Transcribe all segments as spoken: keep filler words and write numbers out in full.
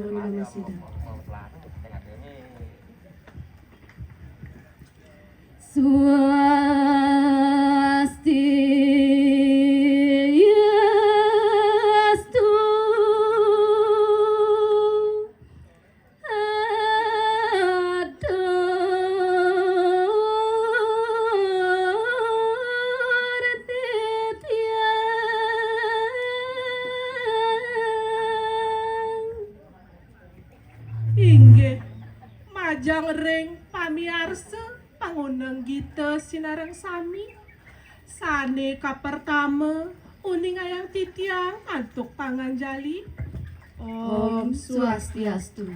Sida. Inggih, majeng ring pamiarsa pangoneng gita sinareng sami. Sane kapertama, uningayang titiang antuk panganjali. Om Swastiastu.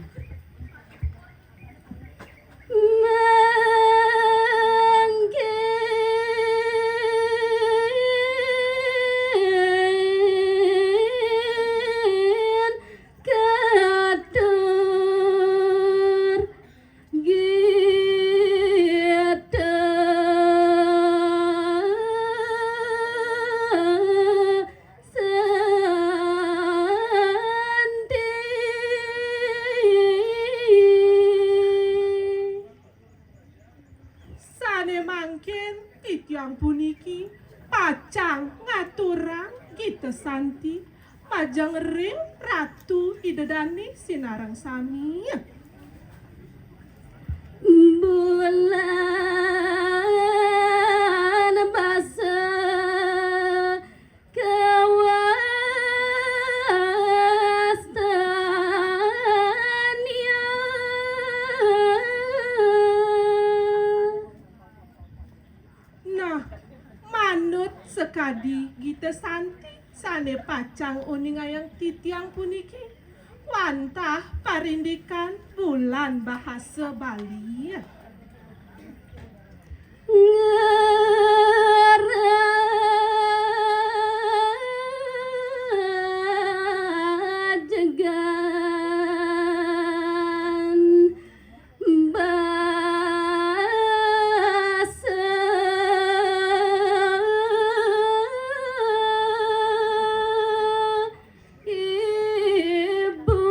Sane mangkin titiang puniki pacang ngaturang gita santi majeng ring Ratu Ida Dane sinareng sami. Bulan basa kawastanya. Nah, manut sakadi gita santi sane pacang uningayang titiang puniki, wantah parindikan Bulan Bahasa Bali. Ngerajegan basa ibu.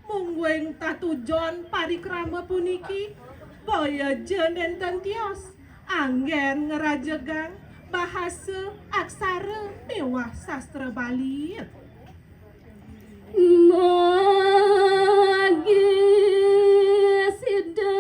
Mungguing tatujon parikrama puniki, boya ja nenten tios, anggen ngerajegang bahasa, aksara, miwah sastra Bali. Mugi sida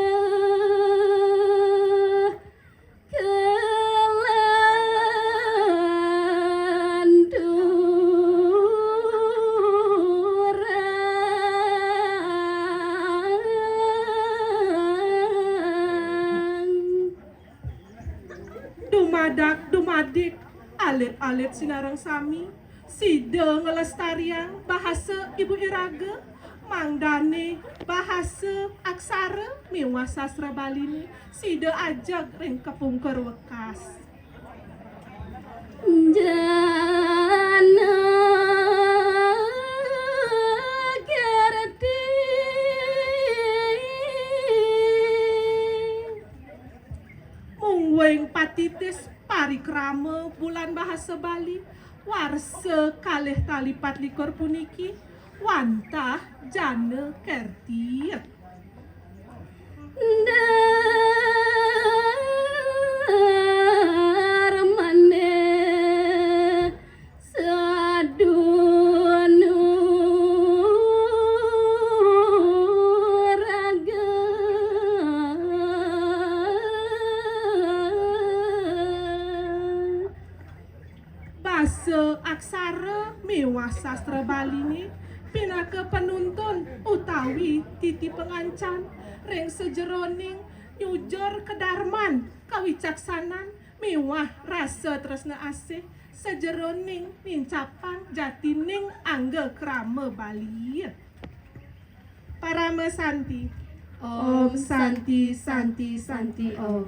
Dumadak dumadik, alit-alit sinareng sami, sida nglestariang bahasa ibu iraga, mangdane bahasa, aksara miwah sastra Baline sida ajeg ring kapungkur wekas. Jana Kerti. Mungguing patitis parikrama Bulan Bahasa Bali warsa kalih tali patlikur puniki wantah Jana Kerti. Darmane sadunu raga. Basa, aksara miwah sastra Baline pinaka panuntun utawi titi pangancan ring sajeroning nyujur kadarman, kawicaksanan miwah rasa tresna asih sajeroning nincapang jatining angga krama Bali. Parama Santi. Om Santi, Santi, Santi, Om.